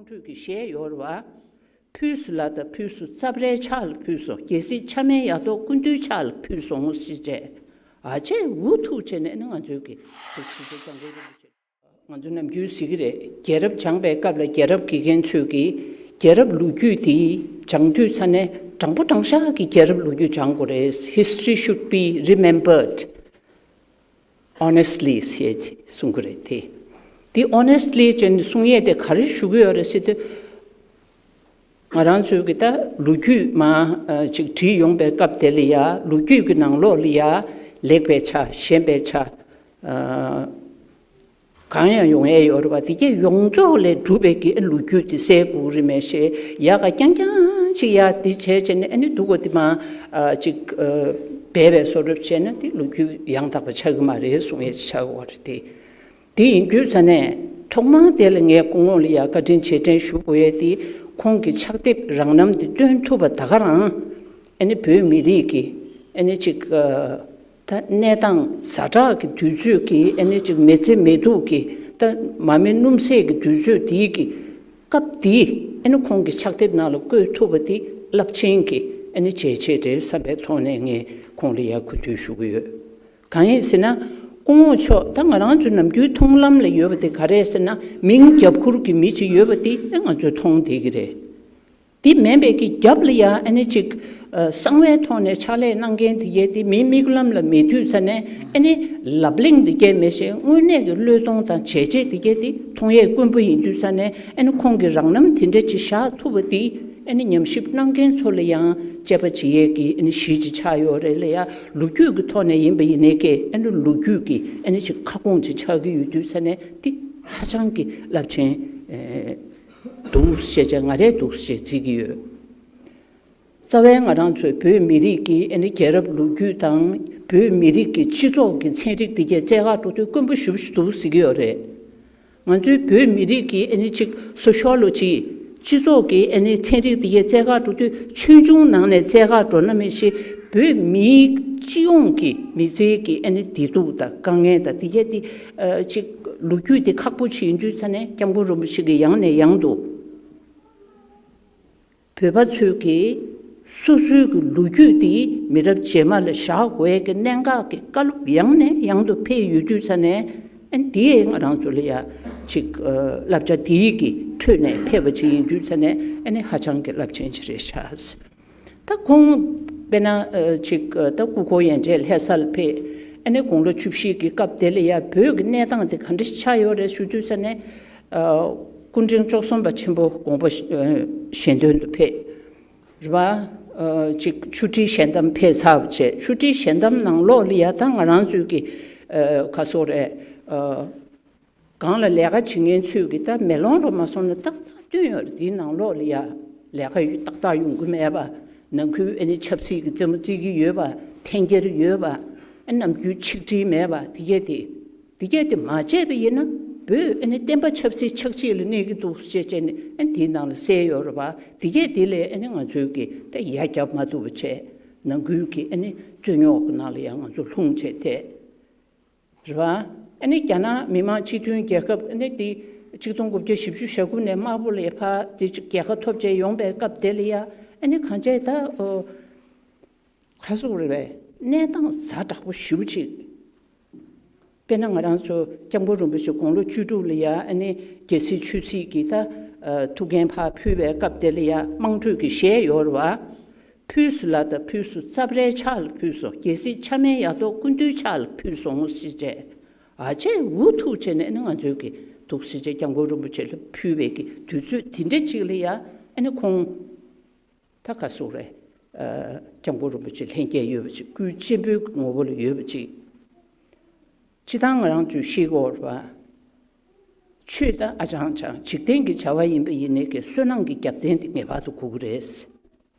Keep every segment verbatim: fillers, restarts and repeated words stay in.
སྤྲོད་ཀྱི་གཞས་ཡོད་རེད་བ། ཕུལ་སོང་ལ་དང་ཕུལ་སོང་། རྩབ་ཧྲལ་ཕྱག་ལ་ཕུལ་སོང་། རྒྱལ་སྲིད་ཆ་མེད་ཡག་ཐོག་སྐུ་མདུན་ཕྱག་ལ་ཕུལ་སོང་ཞེས་བྱས། ཨ་ཅེ་འུ་ཐུག་བྱས་ནས་ནི་ང་ཚོའི་གི་འདུག་སེ་བྱས་སྐྱབས་མགོན་རིན་པོ་ཆེ། ང་ཚོ་ནམ་རྒྱུན་ཟེར་གི་རེད། རྒྱལ་རབས་སྦྱངས་པའི་སྐབས་ལ་རྒྱལ་རབས་དགེ་རྒན་ཚོས་ཀྱིས་རྒྱལ་རབས་ལོ་རྒྱུས་དེ་སྦྱང་དུས་ཙ་ནས་དྲང་པོ་དྲང་བཞག་གི་རྒྱལ་རབས་ལོ་རྒྱུས་སྦྱང་དགོས་རེད། History should be remembered honestly ཞེས་གསུང་གི་རེད་དེ། འདི་honestly ཅེས་གསུང་ཡས་དེ་ག་རེ་ཞུ་གི་ཡོད་རེད་ཟེར་དུས། ང་རང་ཚོའི་གི་ད་ལོ་རྒྱུས་མ་ཨ་ཅིག་བྲིས་ཡོང་པའི་སྐབས་དེ་ལ་ཡ། ལོ་རྒྱུས་ཀྱི་ནང་ལོགས་ལ་ཡ་ལེགས་པའི་ཆ་ཞན་པའི་ཆ་ཨ་གང་ཡང་ཡོང་ཡས་ཡོད་རེད་པ། དེ་གས་ཡོངས་རྫོགས་ལས་གྲུབ་པའི་གི་ལོ་རྒྱུས་དེ་གསལ་དགོས་རེད་མེད་ཤེས་ཡག་ག་རྐྱང་རྐྱང་ཅིག་ཡ་དེ་བྱས་བྱས་ནས་ཨ་ནི་སྡུག་གོ་དེ་མ་ཨ་ཅིག་ཨ་སྦས་པའི་བཟོ་འདྲ་བྱས་ན་དེ་ལོ་རྒྱུས་ཡང་དག་པ་ཆགས་ཀྱི་མ་རེད་གསུང་ཡས་ཆགས་ཀྱི་ཡོད་རེད་དེ། དེ་ཡིན་དུས་ཙ་ནས་ཐོག་མར་དེ་ལ་ངས་སྐུ་ངོ་ལ་ཡ་བཀའ་དྲིན་རྗེས་དྲན་ཞུ་དགོས་ཡས་དེ། ཁོང་གི་ཕྱག་དེབ་རང་རྣམ་དེ་སྟོན་ཐུབ་པ་ད་ག་རང་། ཨ་ནི་བོད་མི་རིགས་ཀྱི་ཨ་ནི་ཅིག་ཨ་ད་གནས་སྟངས་ཛ་དྲག་གི་དུས་ཚོད་ཀྱི་ཨ་ནི་ཅིག་མི་ཚེ་མི་སྡུག་གི་ད་མ་མི་སྣུམ་ཟད་ཀྱི་དུས་ཚོད་དེའི་གི་སྐབས་དེའི་ཨ་ནི་ཁོང་གི་ཕྱག་དེབ་ནང་ལ་བཀོད་ཐུབ་པ་དེ་རླབས་ཆེན་གྱི་ཨ་ནི་བྱས་རྗེས་རེད་བསམ་པའི་ཐོག་ནས་ངས་ཁོང་ལ་ཡ་གུས་འདུད་ཞུ་གི་ཡོད། གང་ཡིན་ཟེར་ན། སྐུ་ངོ་མཆོག་ད་ང་རང་ཚོའི་ནམ་རྒྱུན་མཐོང་ལམ་ལ་ཡོད་པ་དེ་ག་རེ་ཟེར་ན། མིང་རྒྱབ་ཁུར་གྱི་མི་ཅིག་ཡོད་པ་དེ་ང་ཚོས་མཐོང་བསྡད་ཀྱི་རེད། དེ་མིན་པའི་གི་རྒྱབ་ལ་ཡ་ཨ་ནི་ཅིག་ཨ་གསང་བའི་ཐོག་ནས་ཕྱག་ལས་གནང་མཁན་དེ་གས་དེ་མིའི་མིག་ལམ་ལ་མེད་དུས་ཙ་ནས་ཨ་ནི་ལབ་གླེང་དེ་གས་མེད་ཤེས། དངོས་གནས་ཀྱི་བློས་གཏོང་དང་བྱས་རྗེས་དེ་གས་དེ་མཐོང་ཡས་དཀོན་པོ་ཡིན་དུས་ཙ་ནས་ཨ་ནི་ཁོང་གི་རང་རྣམ་དེ་འདྲ་ཅིག་བཞག་ཐུབ་པ་དེ། ཨ་ནི་ཉམས་ཞིབ་གནང་མཁན་ཚོ་ལ་ཡང་དཔྱད་པ་བྱེད་ཡས་ཀྱི་ཨ་ནི་གཞི་ཅིག་ཆགས་ཡོད་རེད་ལ་ཡ། ལོ་རྒྱུས་ཀྱི་ཐོག་ནས་ཡིན་པ་ཡིན་ནའི་ཀྱི་ཨ་ནི་ལོ་རྒྱུས་ཀྱི་ཨ་ནི་ཅིག་ཁ་སྐོང་ཅིག་ཆགས་ཀྱི་ཡོད་དུས་ཙ་ནས་འདི་ཧ་ཅང་གི་རླབས་ཆེན་ཨེ་འདུག་ཞེས་བྱས་ང་རས་འདུག་ཞེས་བརྩི་གི་ཡོད། རྩ་བའི་ང་རང་ཚོའི་བོད་མི་རིགས་ཀྱི་ཨ་ནི་རྒྱལ་རབས་ལོ་རྒྱུས་དང་བོད་མི་རིགས་ཀྱི་སྤྱི་ཚོགས་ཀྱི་ཚན་རིག་འདི་གས་རྩེ་གག་འགྲོ་དུས་དཀོན་པོ་ཞེ་པོ་ཞིག་འདུག་ཟེར་གྱི་ཡོད་རེད། ང་ཚོའི་བོད་མི་རིགས་ཀྱི་ཨ་ནི་ཅིག་སོ་ཤོ་ལོ་ཇི། སྤྱི་ཚོགས་ཀྱི་ཨ་ནི་ཚན་རིག་འདི་གས་རྩེ་གག་འགྲོ་དུས་ཆོས་འབྱུང་ནང་ནས་རྩེ་གག་འགྲོ་ན་མི་ཤེས། བོད་མིའི་སྤྱི་ཡོངས་ཀྱི་མི་ཚེའི་གི་ཨ་ནི་བདེ་སྡུག་དང་དཀའ་ངལ་དང་འདི་གས་དེ་ཨ་ཅིག་ལོ་རྒྱུས་དེ་ཁག་པོ་ཞིག་ཡིན་དུས་ཙ་ནས་སྐྱབས་མགོན་རིན་པོ་ཆེ་གིས་ཡང་ནས་ཡང་དུ། བོད་པ་ཚོས་ཀྱིས་སོ་སོའི་གི་ལོ་རྒྱུས་དེ་མི་རབས་རྗེས་མ་ལ་བཞག་དགོས་ཀྱི་གནད་འགག་གི་བཀའ་སློབ་ཡང་ནས་ཡང་དུ་ཕེབས་ཡོད་དུས་ཙ་ནས་ཨ་ནི་དེ་ང་རང་ཚོ་ལ་ཡ་ཅིག་ཨ་བསླབ་བྱ་དེའི་གི་ཁྲོད་ནས་ཕེབས་པ་ཅིག་ཡིན་དུས་ཙ་ནས་ཨ་ནི་ཧ་ཅང་གི་རླབས་ཆེན་ཅིག་རེད་ཤག། ད་ཁོང་དཔེར་ན་ཨ་ཅིག་ཨ་ད་སྐུ་འཁོར་ཡན་ཆད་ལྷ་སར་ཕེབས། ཨ་ནི་དགུང་ལོ་བཅུ་བཞི་གི་སྐབས་དེ་ལ་ཡ་བོད་ཀྱི་གནས་སྟངས་དེ་ག་འདྲ་ཆགས་ཡོད་རེད་ཞུ་དུས་ཙ་ནས་ཨ་སྐུ་ཕྲེང་བཅུ་གསུམ་པ་ཆེན་པོ་དགོངས་པ་ཞེ་འདོན་དུ་ཕེབས། རེད་པ། ཨ་ཅིག་ཆུ་ཁྲིའི་ཞལ་གདམས་ཕེབས་ཚར་བ་བྱས། ཆུ་ཁྲིའི་ཞལ་གདམས་ནང་ལོགས་ལ་ཡ་ད་ང་རང་ཚོའི་གི་ཨ་ག་སོགས་རེད། ཨ་སྒང་ལ་ལས་ཀ་བྱེད་མཁན་ཚོས་གི་ད་མེ་ལོང་རུ་མ་སོང་ན་ཏག་ཏག་བཏོན་ཡོད་རེད། དེའི་ནང་ལོགས་ལ་ཡ་ལས་ཀ་ཏག་ཏག་ཡོང་གི་མེད་པ། ནང་ཁུལ་ཨ་ནི་ཆབ་སྲིད་ཀྱི་རྩེད་མོ་རྩེ་གི་ཡོད་པ། འཐེན་འཁྱེར་ཡོད་པ། ཨ་ནམ་རྒྱུན་ཆིག་སྒྲིལ་མེད་པ་དེ་གས་དེ། དེ་གས་དེ་མ་བྱས་པ་ཡིན་ན་བོད་ཨ་ནི་བསྟན་པ་ཆབ་སྲིད་ཆགས་ཆེ་ལ་གནས་ཀྱི་འདུག་ཅེས་བྱས་ནས་ཨ་ནི་དེའི་ནང་ལ་གསལ་ཡོད་རེད་པ། དེ་གས་དེ་ལས་ཨ་ནི་ང་ཚོའི་གི་ད་ཡ་རྒྱབ་མ་ཐུབ་པ་བྱས། ནང་ཁུལ་གྱི་ཨ་ནི་རྩོད་རྙོག་གི་ནང་ལ་ཡང་ང་ཚོ་ལྷུང་བྱས་ཐལ། རེད་པ། ཨ་ནི་རྒྱ་ནག་མི་དམངས་སྤྱི་མཐུན་རྒྱལ་ཁབ་ཨ་ནི་དེ་ཆིག་སྟོང་དགུ་བརྒྱ་བཞི་བཅུ་ཞེ་དགུ་ནས་དམར་པོ་ལས་ཕར་དེ་ཅིག་རྒྱལ་ཁ་ཐོབ་བྱས་ཡོང་པའི་སྐབས་དེ་ལ་ཡ་ཨ་ནི་གང་བྱས་ད་ཨོ། ག་སོགས་རེད་པས། གནས་སྟངས་ཛ་དྲག་པོ་ཞེ་པོ་ཅིག། དཔེར་ན་ང་རང་ཚོ་སྐྱབས་མགོན་རིན་པོ་ཆེ་དགུང་ལོ་བཅུ་དྲུག་ལ་ཡ་ཨ་ནི་རྒྱལ་སྲིད་ཆོས་སྲིད་ཀྱི་ད་ཨ་ཐུགས་འགན་ཕར་ཕུལ་བའི་སྐབས་དེ་ལ་ཡ་དམངས་ཁྲོད་ཀྱི་གཞས་ཡོད་རེད་པ། ཕུལ་སོང་ལ་དང་ཕུལ་སོང་། རྩབ་ཧྲལ་ཕྱག་ལ་ཕུལ་སོང་། རྒྱལ་སྲིད་ཆ་མེད་ཡག་ཐོག་སྐུ་མདུན་ཕྱག་ལ་ཕུལ་སོང་ཞེས་བྱས། ཨ་ཅེ་འུ་ཐུག་བྱས་ནས་ཨ་ནི་ང་ཚོའི་གི་འདུག་སེ་བྱས་སྐྱབས་མགོན་རིན་པོ་ཆེ་ལ་ཕུལ་བའི་གི་དུས་ཚོད་དེ་འདྲ་ཅིག་ལ་ཡ་ཨ་ནི་ཁོང་། ད་ག་སོགས་རེད། ཨ་སྐྱབས་མགོན་རིན་པོ་ཆེ་ལྷན་རྒྱས་ཡོད་པ་ཅིག། སྐུའི་གཅེན་པོའི་ངོ་བོ་ལ་ཡོད་པ་ཅིག། སྤྱིར་བཏང་ང་རང་ཚོས་ཤེས་དགོས་རེད་པ། ཆོས་ད་ཨ་ཅང་ཅང་འཇིག་རྟེན་གྱི་བྱ་བ་ཡིན་པ་ཡིན་ནའི་གི་བསོད་ནམས་ཀྱི་རྒྱབ་རྟེན་དེ་ངེས་པར་དུ་དགོས་ཀྱི་རེད།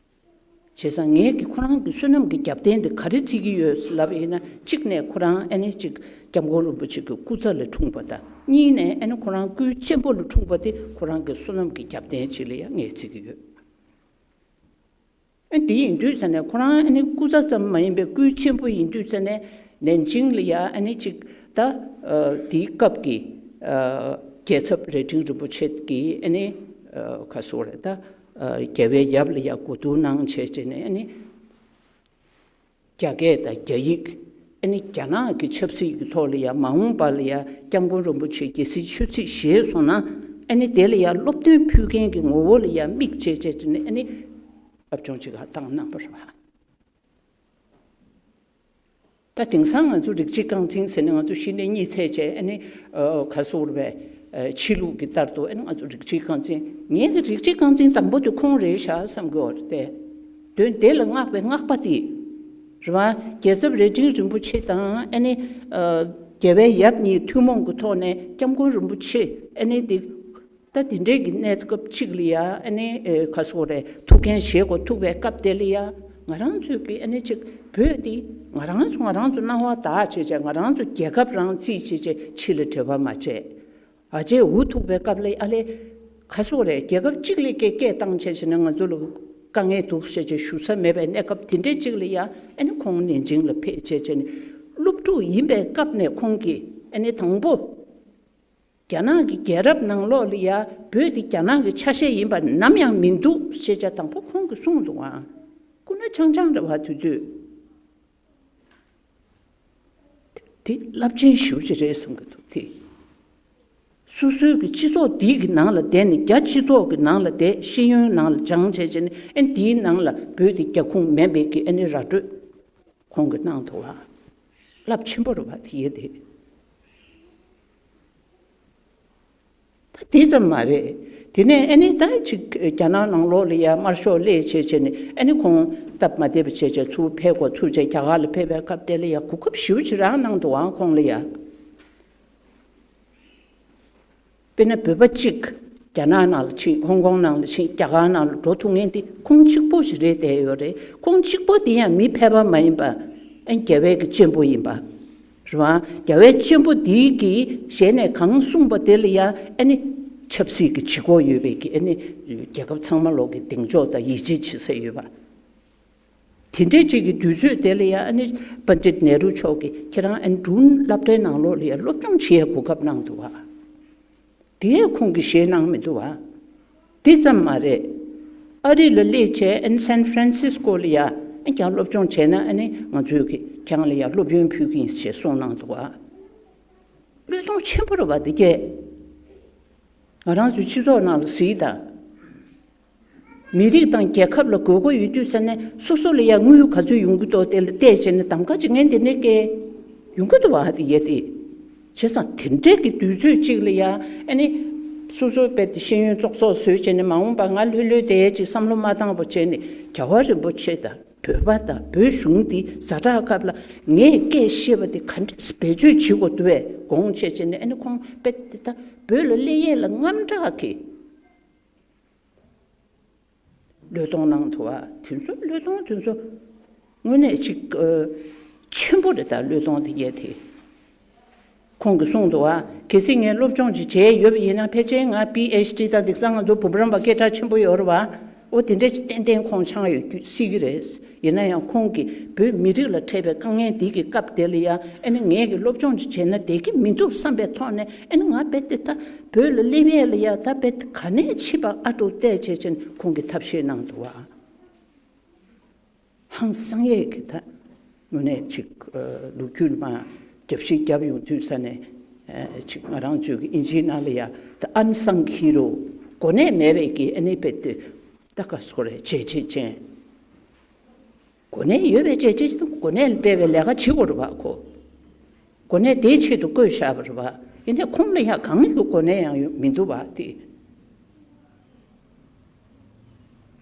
བྱས་ཙང་ངས་ཀྱི་ཁོ་རང་གི་བསོད་ནམས་ཀྱི་རྒྱབ་རྟེན་དེ་ག་རེ་བརྩི་གི་ཡོད་ལབ་ཡིན་ན། གཅིག་ནས་ཁོ་རང་ཨ་ནི་ཅིག་སྐྱབས་མགོན་རིན་པོ་ཆེ་གི་སྐུ་ཚ་ལ་འཁྲུངས་པ་དང་། གཉིས་ནས་ཨ་ནི་ཁོ་རང་སྐུའི་གཅེན་པོ་ལ་འཁྲུངས་པ་དེ་ཁོ་རང་གི་བསོད་ནམས་ཀྱི་རྒྱབ་རྟེན་ཅིག་ལ་ཡང་ངས་བརྩི་གི་ཡོད། ཨ་དེ་ཡིན་དུས་ཙ་ནས་ཁོ་རང་ཨ་ནི་སྐུ་ཚ་ཙམ་མ་ཡིན་པའི་སྐུའི་གཅེན་པོ་ཡིན་དུས་ཙ་ནས་ནན་ཅིང་ལ་ཡ་ཨ་ནི་ཅིག་ད་ཨ་དེའི་སྐབས་ཀྱི་ཨ་རྒྱལ་ཚབ་རྭ་སྒྲེང་རིན་པོ་ཆེ་གི་ཨ་ནི་ ག་སོ་རེད་ད། རྒྱལ་བའི་ཡབ་ལ་ཡ་གོ་བསྡུར་གནང་བྱས་བྱས་ནས་ཨ་ནི། རྒྱ་སྐད་དང་རྒྱ་ཡིག་ཨ་ནི་རྒྱ་ནག་གི་ཆབ་སྲིད་ཀྱི་ཐོག་ལ་ཡ་མ་འོངས་པ་ལ་ཡ་སྐྱབས་མགོན་རིན་པོ་ཆེ་རྒྱལ་སྲིད་ཆོས་སྲིད་བཞེས་སོང་ན་ཨ་ནི་དེ་ལ་ཡ་སློབ་སྟོན་ཕུལ་མཁན་གྱི་ངོ་བོ་ལ་ཡ་དམིགས་བྱས་བྱས་བྱས་ནས་ཨ་ནི་སློབ་སྦྱོང་ཅིག་ཧ་བཏང་གནང་བ་རེད་བ། ད་དེང་སང་ང་ཚོ་རིགས་གཅིག་རྐང་འཛིན་ཟེར་ནས་ང་ཚོ་གཞི་ནས་གཉིད་སད་བྱས་ཨ་ནི་ག་སོ་རེད་པས། ཆོས་ལུགས་ཀྱི་ལྟར་དུ་ཨ་ནི་ང་ཚོ་རིགས་གཅིག་རྐང་འཛིན། ངས་ཀྱི་རིགས་གཅིག་རྐང་འཛིན་དང་པོ་དེ་ཁོང་རེད་ཤག་བསམ་གྱི་ཡོད་རེད་དེ། དོན་དེ་ལ་བསྔགས་པའི་བསྔགས་པ་དེ་རེད་བ། རྒྱལ་ཚབ་རྭ་སྒྲེང་རིན་པོ་ཆེ་དང་ཨ་ནི་རྒྱལ་བའི་ཡབ་གཉིས་ཐུན་མོང་གི་ཐོག་ནས་སྐྱབས་མགོན་རིན་པོ་ཆེ་ཨ་ནི་དེ། ད་དེ་འདྲའི་གི་གནས་སྐབས་གཅིག་ལ་ཡ་ཨ་ནི་ཨེ་ག་སོ་རེད་ཐུགས་འགན་བཞེས་དགོས་ཐུག་པའི་སྐབས་དེ་ལ་ཡ་ང་རང་ཚོས་ཀྱི་ཨ་ནི་ཅིག་བོད་འདི་ང་རང་ཚོ་ང་རང་ཚོ་སྣང་བ་དག་བྱས་བྱས་ང་རང་ཚོ་རྒྱལ་ཁབ་རང་རྩིས་བྱས་བྱས་ཕྱི་ལ་འབྲེལ་བ་མ་བྱས། ཨ་ཅེ་འུ་ཐུག་པའི་སྐབས་ལ་ཨ་ལས་ག་སོ་རེད་རྒྱལ་ཁབ་གཅིག་ལ་སྐད་སྐད་བཏང་བྱས་བྱས་ནས་ང་ཚོ་ལ་དཀའ་ངལ་འདུག་བྱས་བྱས་ཞུ་ས་མེད་པའི་གནས་སྐབས་དེ་འདྲའི་གཅིག་ལ་ཡ་ཨ་ནི་ཁོང་ནན་ཅིང་ལ་ཕེབས་བྱས་བྱས་ནས་སློབ་ཕྲུག་ཡིན་པའི་སྐབས་ནས་ཁོང་གིས་ཨ་ནི་དང་པོ། རྒྱ་ནག་གི་རྒྱལ་རབས་ནང་ལོགས་ལ་ཡ་བོད་དེ་རྒྱ་ནག་གི་ཆ་ཤས་ཡིན་པ་ནམ་ཡང་མི་འདུག་ཞེས་བྱ་དང་པོ་ཁོང་གིས་གསུངས་འདུག་ཨང་། སྐུ་ན་ཆང་ཆང་རེད་བ་དུས་དུས། དེ་རླབས་ཆེན་ཞེ་པོ་ཅིག་རེད་བསམ་གྱི་འདུག་དེ། སོ་སོའི་གི་སྤྱི་ཚོགས་འདིའི་གི་ནང་ལ་བསྡད་ནས་རྒྱ་སྤྱི་ཚོགས་ཀྱི་ནང་ལ་བསྡད་ཤེས་ཡོན་ནང་ལ་སྦྱངས་བྱས་བྱས་ནས་ཨེ་འདིའི་ནང་ལ་བོད་དེ་རྒྱ་ཁུངས་མེད་པའི་གི་ཨེ་ནི་ར་སྤྲོད། ཁོང་གིས་གནང་འདུག་བ། རླབས་ཆེན་པོ་རེད་བ་དེ་ཡེ་དེ། ད་དེ་ཙམ་མ་རེད། དེ་ནས་ཨ་ནི་ད་ཅིག་རྒྱ་ནག་ནང་ལོགས་ལ་ཡ་དམར་ཤོག་སླེབས་བྱས་བྱས་ནས་ཨ་ནི་ཁོང་སྟབས་མ་བདེ་བ་བྱས་བྱས་ཚུར་ཕེབས་དགོས་ཐུག་བྱས་རྒྱ་གར་ལ་ཕེབས་པའི་སྐབས་དེ་ལ་ཡ་གོ་སྐབས་ཞེ་པོ་ཅིག་རག་གནང་འདུག་ཨང་ཁོང་ལ་ཡ། དཔེར་ན་བོད་པ་གཅིག་རྒྱ་ནག་ནང་ལ་ཕྱིན་ཧོང་ཀོང་ནང་ལ་ཕྱིན་རྒྱ་གར་ནང་ལ་འགྲོ་ཐུབ་མཁན་དེ་ཁོང་གཅིག་པོ་ཞིག་རེད་བསྡད་ཡོད་རེད། ཁོང་གཅིག་པོ་དེ་ཡང་མི་ཕལ་པ་མ་ཡིན་པ་ཨ་རྒྱལ་བའི་གི་གཅེན་པོ་ཡིན་པ་རེད་བ། རྒྱལ་བའི་གཅེན་པོ་དེའི་གི་ཞལ་ནས་གང་གསུངས་པ་དེ་ལ་ཡང་ཨ་ནི་ཆབ་སྲིད་ཀྱི་ལྗིད་ཁོག་ཡོད་པའི་གི་ཨ་ནི་རྒྱལ་ཁབ་ཚང་མ་ལོག་གི་གདེང་འཇོག་དང་ཡིད་ཆེས་བྱེད་ས་ཡོད་པ། དེ་འདྲའི་ཅིག་གི་དུས་ཚོད་དེ་ལ་ཡང་ཨ་ནི་པཎྜི་ཏ་ནེ་རུ་མཆོག་གིས་ཁྱེད་རང་ཨ་ནི་ཌྲོན་སློབ་གྲྭའི་ནང་ལོགས་ལ་ཡང་སློབ་སྦྱོང་བྱེད་ཡའི་གོ་སྐབས་གནང་འདུག་བ། དེ་ཡང་ཁོང་གིས་བཞེས་གནང་མི་འདུག་བ། དེ་ཙམ་མ་རེད། ཨ་རི་ལ་སླེབས་བྱས་ཨ་ནི་སན་ཧྥ་རན་སིས་ཀོ་ལ་ཡང་ཨ་ནི་ཁྱེད་རང་སློབ་སྦྱོང་བྱས་ན་ཨ་ནི་ང་ཚོས་ཀྱི་ཁྱེད་རང་ལ་ཡང་སློབ་ཡོན་ཕུལ་གྱི་ཡིན་ཞེས་གསུངས་གནང་འདུག་བ། བློས་གཏོང་ཆེན་པོ་རེད་བ་དེ་སྐད། ང་རང་ཚོའི་སྤྱི་ཚོགས་ནང་ལ་གཟིགས་དང་། མི་རིགས་དང་རྒྱལ་ཁབ་ལ་དགོས་མཁོ་ཡོད་དུས་ཙ་ནས་སོ་སོ་ལ་ཡང་དངུལ་ག་ཚོད་ཡོང་གི་འདུག་དེ་ལ་བལྟས་བྱས་ནས་གདམ་ག་བྱེད་མཁན་དེ་ནས་སྐད་ཡོང་གི་འདུག་བ་དེ་ཡེ་དེ། བྱས་ཙང་དེ་འདྲའི་གི་དུས་ཚོད་ཅིག་ལ་ཡང་ཨ་ནི་སོ་སོ་དཔེ་དེ་ཤེས་ཡོན་ཙོག་ཙོག་བཟོས་བྱས་ནས་མ་འོངས་པ་ང་ལྷོད་ལྷོད་བསྡད་ཡས་ཅིག་བསམ་བློ་མ་བཏང་བ་བྱས་ནས་རྒྱལ་བ་རིན་པོ་ཆེ་དང་བོད་པ་དང་བོད་གཞུང་འདི་ཛ་དྲག་སྐབས་ལ་ངས་སྐད་བཤད་པ་དེ་ག་འདྲས་བེད་སྤྱོད་བྱེད་དགོས་འདུག་བས་དགོངས་བྱས་བྱས་ནས་ཨ་ནི་ཁོང་དཔེ་དེ་ད་བོད་ལ་སླེབས་ཡས་ལ་དངངས་སྐྲག་གིས། བློས་གཏོང་གནང་ཐུབ་པ་དེ་ཚོ་བློས་གཏོང་དེ་ཚོ་དངོས་གནས་ཅིག་ཨ་ཆེན་པོ་རེད་ད་བློས་གཏོང་དེ་གས་དེ། ཁོང་གིས་གསུངས་འདུག་བ། གལ་སྲིད་ངས་སློབ་སྦྱོང་ཅིག་བྱས་ཡོད་པ་ཡིན་ན་ཕལ་ཆེར་ང་པི་ཨེཆ་ཌི་དང་དེང་སང་ང་ཚོ་བུ་རམ་པ་སྐད་གྲགས་ཆེན་པོ་ཡོད་རེད་བ། འོ་དེ་འདྲ་ཅིག་ཏན་ཏན་ཁོང་ཆགས་ཡོད་རྒྱུ་སྲིད་ཀྱི་རེད། ཡིན་ན་ཡང་ཁོང་གིས་བོད་མི་རིགས་ལ་འཕྲད་པའི་དཀའ་ངལ་འདི་གི་སྐབས་དེ་ལ་ཡང་ཨ་ནི་ངས་ཀྱི་སློབ་སྦྱོང་ཅིག་བྱས་ན་བསྡད་ཀྱི་མི་འདུག་བསམ་པའི་ཐོག་ནས་ཨ་ནི་ང་རྦད་དེ་ད་བོད་ལ་སླེབས་ཡས་ལ་ཡ་ད་རྦད་དེ་ག་ནས་ཕྱིན་པ་ཨ་འགྲོ་བལྟས་བྱས་བྱས་ནས་ཁོང་གིས་ཐབས་ཤེས་གནང་འདུག་བ། ཧང་སང་ཡས་ཀྱི་ད་དངོས་གནས་ཅིག་ལོ་རྒྱུས་ལ་མ་རྒྱབ་བཤིག་རྒྱབ་ཡོང་དུས་ས་ནས་ཅིག་ང་རང་ཚོའི་གི་ཨིན་ཇིའི་ནང་ལ་ཡ་ད་ཨན་སང་ཧི་རོ་གོ་གནས་མེད་པའི་གི་ཨ་ནི་རྦད་དེ་ད་ག་སོ་རེ་བྱས་བྱས་ཅན། གོ་གནས་ཡོད་པའི་བྱས་རྗེས་དང་གོ་གནས་ལ་སྤེལ་བའི་ལས་ཀ་བྱེད་དགོས་རེད་བ་ཁོ། གོ་གནས་དེའི་ཆེད་དུ་བསྐོས་བཞག་པ་རེད་བ། ཡིན་ནའི་ཁོང་ལ་ཡང་གང་ཡོད་གོ་གནས་ཡང་ཡོད་མི་འདུག་བ་དེ།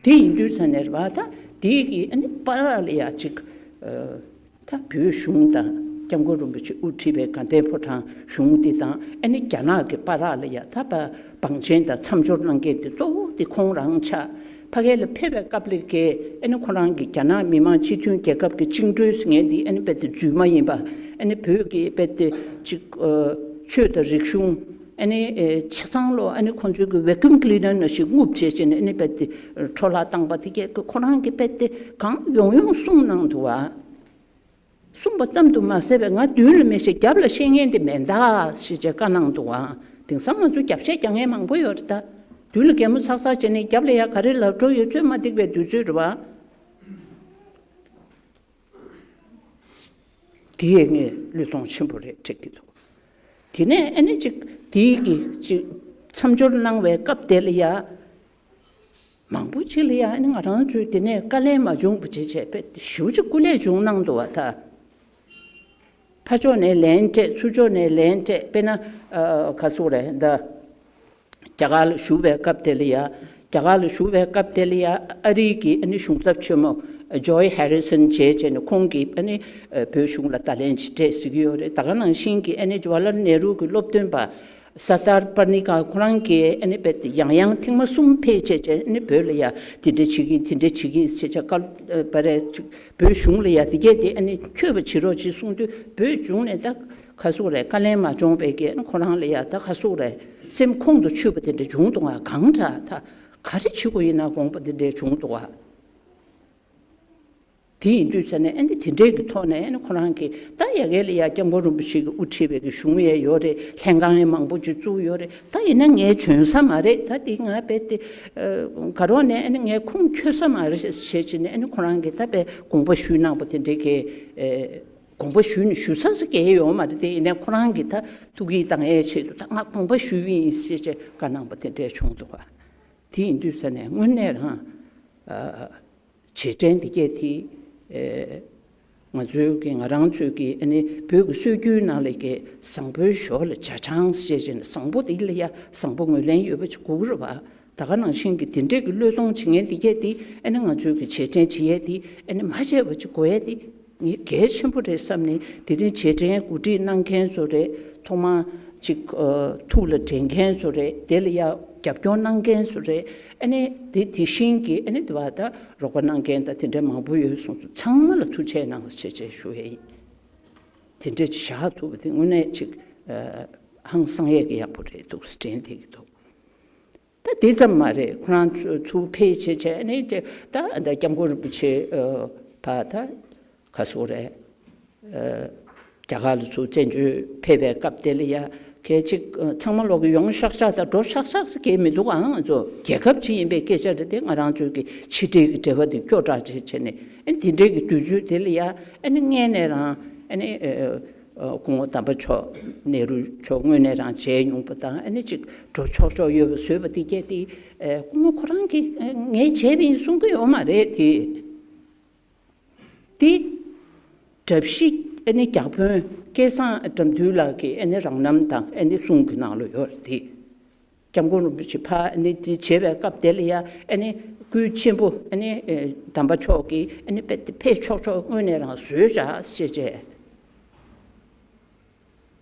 དེ་ཡིན་དུས་ཙ་ནས་རེད་བ་ད་དེའི་གི་ཨ་ནི་བར་ལ་ཡ་ཅིག་ཨ། ད་བོད་གཞུང་དང་སྐྱབས་མགོན་རིན་པོ་ཆེ་དབུ་ཁྲིད་པའི་དགའ་ལྡན་ཕོ་བྲང་གཞུང་འདི་དང་ཨ་ནི་རྒྱ་ནག་གི་བར་ལ་ཡ་ད་བ་བང་ཆེན་དང་མཚམས་སྦྱོར་གནང་མཁན་དེ་གཙོ་བོ་དེ་ཁོང་རང་ཆགས། ཕ་གི་ལ་ཕེབས་པའི་སྐབས་ལ་གི་ཨ་ནི་ཁོ་རང་གི་རྒྱ་ནག་མི་དམངས་སྤྱི་མཐུན་རྒྱལ་ཁབ་ཀྱི་བཅིངས་འགྲོལ་ཟེར་མཁན་འདི་ཨ་ནི་རྦད་དེ་རྫུན་མ་ཡིན་པ་ཨ་ནི་བོད་ཀྱི་རྦད་དེ་ཅིག་ཆོས་དང་རིག་གཞུང་ཨ་ནི་ཆ་ཚང་ལོ་ཨ་ནི་ཁོང་ཚོའི་གི་བེ་ཀུམ་ཀི་ལི་ནར་ནང་བཞིན་རྔུབ་བྱས་བྱས་ནས་ཨ་ནི་རྦད་དེ་འཕྲོ་བརླག་བཏང་པ་དེ་གས་ཁོ་རང་གི་རྦད་དེ་གང་ཡོང་ཡོང་གསུངས་གནང་འདུག་བ། གསུངས་པ་ཙམ་དུ་མ་ཟད་པའི་ང་མདུན་ལ་མེད་ཤེས་རྒྱབ་ལ་ཤེས་མཁན་དེ་མེད་ད་ཞེས་བྱས་བཀའ་གནང་འདུག་ཨང་། དེང་སང་ང་ཚོ་རྒྱབ་བཤད་རྒྱག་མཁན་མང་པོ་ཡོད་རེད་ད། མདུན་ལ་གད་མོ་ཚག་ཚག་བྱས་ནས་རྒྱབ་ལ་ཡ་ག་རེ་ལབ་འགྲོ་ཡོད་ཚོད་མ་ཐིག་པའི་དུས་ཚོད་རེད་བ། དེ་ཡས་ངས་བློས་གཏོང་ཆེན་པོ་རེད་དྲན་གྱི་འདུག་དེ་ནས་ཨ་ནི་ཅིག་དེའི་གི་ཅིག་མཚམས་སྦྱོར་གནང་བའི་སྐབས་དེ་ལ་ཡ། མང་པོ་ཅིག་ལ་ཡ་ཨ་ནི་ང་རང་ཚོས་དེ་ནས་དཀའ་ལས་མ་བྱུང་བ་ཅིག་བྱས་པས་ཞེ་པོ་ཅིག་སྐུ་ལས་བྱུང་གནང་འདུག་བ་ད། ཕར་ཕྱོགས་ནས་ལན་སྤྲད་ཚུར་ཕྱོགས་ནས་ལན་སྤྲད། དཔེར་ན་ཨ་ག་ཟེར་དགོས་རེད་ད། རྒྱ་གར་ལ་བཞུགས་པའི་སྐབས་དེ་ལ་ཡ། རྒྱ་གར་ལ་བཞུགས་པའི་སྐབས་དེ་ལ་ཡ་ཨ་རིའི་གི་ཨ་ནི་གཞུང་ཚབ་ཆེན་མོ་ཇོའི་ཧེ་རི་སན་བྱས་བྱས་ནས་ཁོང་གིས་ཨ་ནི་ཨ་བོད་གཞུང་ལ་བརྡ་ལན་ཅིག་སྤྲད་ཟེར་གྱི་ཡོད་རེད། ད་ག་ནང་བཞིན་གྱི་ཨ་ནི་ཇ་ཝ་ཧར་ལལ་ནེ་རུ་གི་སློབ་སྟོན་པ་ས་ཏར་པར་ནི་ཀ་ཁོ་རང་གིས་ཨ་ནི་རྦད་དེ་ཡང་ཡང་ཐེངས་མ་གསུམ་ཕེབས་བྱས་བྱས་ཨ་ནི་བོད་ལ་ཡ་དེ་འདྲ་བྱེད་ཀྱིན་དེ་འདྲ་བྱེད་ཀྱིན་ཞེས་བྱ་བཀའ་སློབ་པ་རེད་ཅིག་བོད་གཞུང་ལ་ཡ་དེ་གས་དེ་ཨ་ནི་འཁྱོལ་བ་བྱེད་རོགས་ཅེས་གསུངས་དུས་བོད་གཞུང་ནས་ད་ག་ཟེར་དགོས་རེད། དཀའ་ལས་མ་བྱུང་བའི་གི་ཨ་ནི་ཁོ་རང་ལ་ཡ་ད་ག་ཟེར་དགོས་རེད། སེམས་ཁོང་དུ་ཆུད་པ་དེ་འདྲ་བྱུང་འདུག་ག་གང་དྲག་ད་ག་རེ་བྱེད་དགོས་ཡིན་ན་དགོངས་པ་དེ་འདྲ་བྱུང་འདུག་ག་དེ་ཡིན་དུས་ཙ་ནས་ཨ་ནི་དེ་འདྲའི་གི་ཐོག་ནས་ཨ་ནི་ཁོ་རང་གིས་ད་ཡ་གི་ལ་ཡ་སྐྱབས་མགོན་རིན་པོ་ཆེ་གིས་དབུ་ཁྲིད་པའི་གི་གཞུང་ཡས་ཡོད་རེད། ལྷན་ཁང་ཡས་མང་པོ་ཅིག་བཙུགས་ཡོད་རེད། ད་ཡིན་ན་ངས་བྱོན་ས་མ་རེད། ད་དེ་ང་རྦད་དེ་ཨ་ག་རོགས་ནས་ཨ་ནི་ངས་ཁུངས་འཁྱོལ་ས་མ་རེད་ཞེས་བྱས་ནས་ཨ་ནི་ཁོ་རང་གིས་ད་རྦད་དགོངས་པ་ཞུས་གནང་པ་དེ་འདྲའི་གི་ཨ་དགོངས་པ་ཞུས་ནས་ཞུ་ས་སུ་གས་ཡོད་མ་རེད། དེ་ཡིན་ན་ཁོ་རང་གིས་ད་ཐུགས་ཀྱིས་དང་ཡས་ཆེད་དུ་ད་ང་དགོངས་པ་ཞུས་ཡིན་ཞེས་བྱས་བཀའ་གནང་པ་དེ་འདྲས་བྱུང་འདུག་ག་དེ་ཡིན་དུས་ཙ་ནས་དངོས་གནས་རང་ཨ། རྗེས་དྲན་འདི་གས་དེ། ཨེ། ང་ཚོའི་གི་ང་རང་ཚོའི་གི་ཨ་ནི་བོད་ཀྱི་སྲོལ་རྒྱུན་ནང་ལས་ཀྱི་བཟང་པོའི་ཞོར་ལ་ཇ་ཆང་ཞེས་བྱས་ནས་བཟང་པོ་འདི་ལ་ཡ་བཟང་པོ་ངོས་ལེན་ཡོད་པ་ཅིག་དགོས་ཀྱི་རེད་བ། ད་ག་ནང་བཞིན་གྱི་དེ་འདྲས་ཀྱི་བློས་གཏོང་བྱེད་མཁན་འདི་གས་དེ་ཨ་ནི་ང་ཚོའི་གི་རྗེས་དྲན་བྱེད་ཡས་དེ་ཨ་ནི་མ་བརྗེད་པ་ཅིག་དགོས་ཡས་དེ་ངས་གལ་ཆེན་པོ་རེད་བསམ་ནས། དེ་རིང་རྗེས་དྲན་གོ་སྒྲིག་གནང་མཁན་ཚོ་རེད། ཐོག་མ་ཅིག་ཨ་ཐུགས་ལ་དྲན་མཁན་ཚོ་རེད། དེ་ལ་ཡ་རྒྱབ་སྐྱོར་གནང་མཁན་ཚོ་རེད། ཨ་ནི་དེ་དེ་བཞིན་གྱི་ཨ་ནི་དེ་བ་ད་རོགས་པ་གནང་མཁན་དང་དེ་འདྲ་མང་པོ་ཡོད་སོང་ཙང་། ཚང་མ་ལ་ཐུགས་རྗེ་གནང་ཞེས་བྱས་ཞུ་ཡས་ཡིན། དེ་འདྲ་ཅིག་བཞག་ཐུབ་པ་དེ་དངོས་གནས་ཅིག་ཨ་ཧང་སང་ཡས་ཀྱི་ཡག་པོ་རེད་འདུག་ཟེར་དྲན་བསྡད་ཀྱི་འདུག་ད་དེ་ཙམ་མ་རེད། ཁོ་རང་ཚོ་ཚུར་ཕེབས་བྱས་བྱས་ནས་དེ་ད་ད་སྐྱབས་མགོན་རིན་པོ་ཆེ་ཨ་ཕ་ད་ག་སོ་རེད། ཨ་རྒྱ་གར་ལ་ཚུར་བཙན་བྱོལ་ཕེབས་པའི་སྐབས་དེ་ལ་ཡ་གལ་ཆེ་ཨ་ཚང་མ་ལོག་གི་ཡོང་ཤག་ཤག་དང་འགྲོ་ཤག་ཤག་ཟེར་གྱི་མི་འདུག་ཨང་། ང་ཚོ་རྒྱལ་ཁབ་ཅིག་ཡིན་པའི་སྐད་ཆ་རེད་དེ། ང་རང་ཚོའི་གི་ཕྱི་འབྲེལ་གྱི་འབྲེལ་བ་དེ་སྐྱོ་དྲགས་བྱས་བྱས་ནས་ཨ་ནི་དེ་འདྲའི་གི་དུས་ཚོད་དེ་ལ་ཡ་ཨ་ནི་སྔས་ནས་རང་ཨ་ནི་ཨ་སྐུ་ངོ་དམ་པ་མཆོག་ནེ་རུ་མཆོག་དངོས་གནས་རང་མཇལ་མྱོང་པ་དང་། ཨ་ནི་ཅིག་འགྲོ་ཆོག་ཆོག་ཡོད་པ་བཟོས་པ་དེ་གས་དེ་ཨ་སྐུ་ངོ་ཁོ་རང་གིས་ཨ་ངས་བྱས་པ་ཡིན་གསུང་གི་ཡོད་མ་རེད་དེ། དེ་གྲྭ་བཞི་ཨ་ནི་བརྒྱ་དཔོན་སྐལ་བཟང་དགྲ་འདུལ་ལགས་ཀྱི་ཨ་ནི་རང་རྣམ་དང་ཨ་ནི་གསུང་གི་ནང་ལ་ཡོད་རེད་དེ། སྐྱབས་མགོན་རིན་པོ་ཆེ་ཕ་ཨ་ནི་དེ་བྱེད་པའི་སྐབས་དེ་ལ་ཡ་ཨ་ནི་སྐུའི་གཅེན་པོ་ཨ་ནི་ཨེ་དམ་པ་མཆོག་གིས་ཨ་ནི་དཔེ་དེ་ཕེབས་ཆོག་ཆོག་དངོས་གནས་རང་བཟོས་བཞག་ཅེས་བྱས།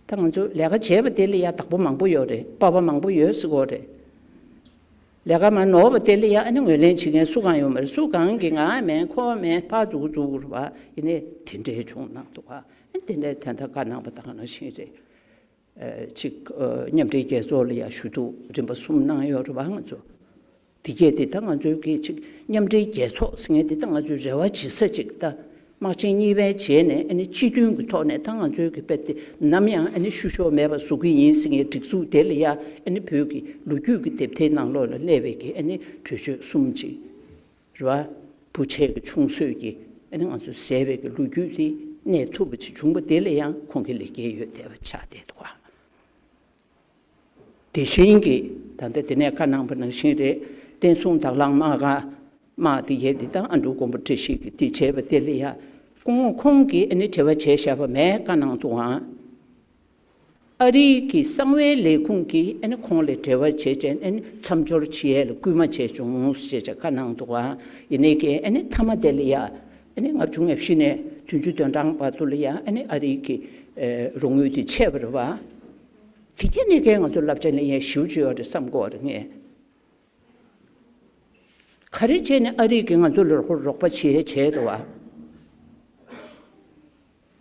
ད་ང་ཚོ་ལས་ཀ་བྱས་པ་དེ་ལ་ཡ་བདག་པོ་མང་པོ་ཡོད་རེད། པ་ཕ་མང་པོ་ཡོད་ཟེར་གོ་རེད། ལས་ཀ་མ་ནོར་བ་དེ་ལ་ཡ་ཨ་ནི་ངོས་ལེན་བྱེད་མཁན་སུ་གང་ཡོད་མ་རེད། སུ་གང་གིས་ང་མེད་ཁོ་མེད་ཕར་འཛུགས་འཛུགས་རེད་བ། ཡིན་ནའི་དེ་འདྲའི་བྱུང་གནང་འདུག་བ། ཨ་ནི་དེ་འདྲའི་དན་རྟགས་བཀའ་གནང་པ་དང་ནང་བཞིན་རེད། ཨ་ཅིག་ཨ་མཉམ་འབྲེལ་རྒྱལ་ཚོགས་ལ་ཡང་ཞུ་གཏུག་རིམ་པ་གསུམ་གནང་ཡོད་རེད་བ་ང་ཚོ། དེ་གས་དེ་ད་ང་ཚོའི་གི་ཅིག་མཉམ་འབྲེལ་རྒྱལ་ཚོགས་ཟེར་མཁན་དེ་ད་ང་ཚོའི་རེ་བ་བྱེད་ས་ཅིག་ད་དམག་ཆེན་གཉིས་པའི་རྗེས་ནས་ཨ་ནི་སྤྱི་མཐུན་གྱི་ཐོག་ནས་ད་ང་ཚོའི་གི་དཔེ་དེ་ནམ་ཡང་ཨ་ནི་བཤུ་གཞོག་མེད་པ་བཟོ་གི་ཡིན་ཟེར་མཁན་སྒྲིག་འཛུགས་དེ་ལ་ཡ་ཨ་ནི་བོད་ཀྱི་ལོ་རྒྱུས་ཀྱི་དེབ་ཐེར་ནང་ལོགས་ལ་སླེབས་པའི་གི་ཨ་ནི་གྲོས་ཆོད་གསུམ་ཅིག་རེད་བ། བུ་ཆེ་གི་ཆུང་གསོས་ཀྱི་ཨ་ནི་ང་ཚོ་ཟས་པའི་གི་ལོ་རྒྱུས་དེ་གནས་ཐུབ་པ་ཅིག་བྱུང་པ་དེ་ལ་ཡང་ཁོང་གི་ལེགས་སྐྱེས་ཡོད་བསྡད་པ་ཆགས་བསྡད་འདུག་ག་དེ་བཞིན་གྱི་ད་ལྟ་དེ་ནས་བཀའ་གནང་པ་ནང་བཞིན་རེད། བསྟན་སྲུང་དྭགས་ལྷ་དམག་སྒར་དམག་དེ་ཡས་དེ་དང་ཨ་འབྲུག་མགོན་པོ་བཀྲ་ཤིས་ཀྱིས་དེ་བྱས་པ་དེ་ལ་ཡང་སྐུ་ངོ་ཁོང་གིས་ཨ་ནི་དྲི་བ་བྱས་བཞག་པ་མེད་བཀའ་གནང་འདུག་ཨང་། ཨ་རིའི་གི་གསང་བའི་ལས་ཁུངས་ཀྱིས་ཨ་ནི་ཁོང་ལ་འབྲེལ་བ་བྱས་བྱས་ཨ་ནི་མཚམས་སྦྱོར་བྱེད་ཡས་ལ་སྐུལ་མ་བྱས་བྱུང་ཞེས་བྱས་བཀའ་གནང་འདུག་ཨང་། ཡིན་ནའི་གི་ཨ་ནི་མཐའ་མ་དེ་ལ་ཡང་ཨ་ནི་ལྔ་བཅུ་ང་བཞི་ནས་བདུན་ཅུ་དོན་གྲངས་བར་དུ་ལ་ཡང་ཨ་ནི་ཨ་རིའི་གི་ཨེ་རོགས་དངུལ་དེ་ཆད་པ་རེད་བ། དེ་གས་ནས་གས་ང་ཚོ་བསླབ་བྱ་ལེན་ཡས་ཞེ་པོ་ཅིག་ཡོད་རེད་བསམ་གྱི་ཡོད་རེད་ངས། ག་རེ་བྱས་ནས་ཨ་རི་གིས་ང་ཚོ་ལ་རོགས་རོགས་པ་བྱེད་བྱས་འདུག་བ།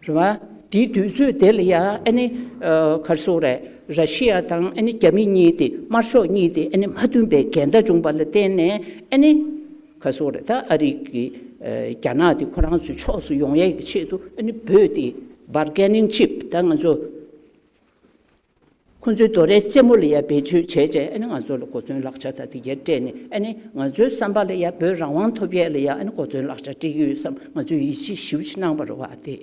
རེད་བ། དེའི་དུས་ཚོད་དེ་ལ་ཡ་ཨ་ནི་ཨ་ག་རེ་ཟེར་དགོས་རེད། ར་ཤི་ཡ་དང་ཨ་ནི་རྒྱ་མི་གཉིས་དེ་དམར་ཤོག་གཉིས་དེ་ཨ་ནི་མ་མཐུན་པའི་འགལ་ཟླ་བྱུང་བ་ལ་བརྟེན་ནས་ཨ་ནི་ག་རེ་ཟེར་དགོས་རེད། ད་ཨ་རི་གིས་ཨ་རྒྱ་ནག་དེ་ཁོ་རང་ཚོའི་ཕྱོགས་སུ་ཡོང་ཡས་ཀྱི་ཆེད་དུ་ཨ་ནི་བོད་དེ་bargaining chip ད་ང་ཚོ། ཁོང་ཚོའི་རྡོ་རའི་རྩེ་མོ་ལ་ཡ་བེད་སྤྱོད་བྱས་བྱས། ཨ་ནི་ང་ཚོ་ལ་གོ་མཚོན་ལག་ཆ་དང་དེ་ག་སྤྲད་ནས། ཨ་ནི་ང་ཚོའི་བསམ་པ་ལ་ཡ་བོད་རང་དབང་ཐོབ་ཡས་ལ་ཡ། ཨ་ནི་གོ་མཚོན་ལག་ཆ་སྤྲད་ཀྱི་ཡོད་བསམ། ང་ཚོས་ཡིད་ཆེས་ཞེ་པོ་ཅིག་གནང་བ་རེད་བ། དེ།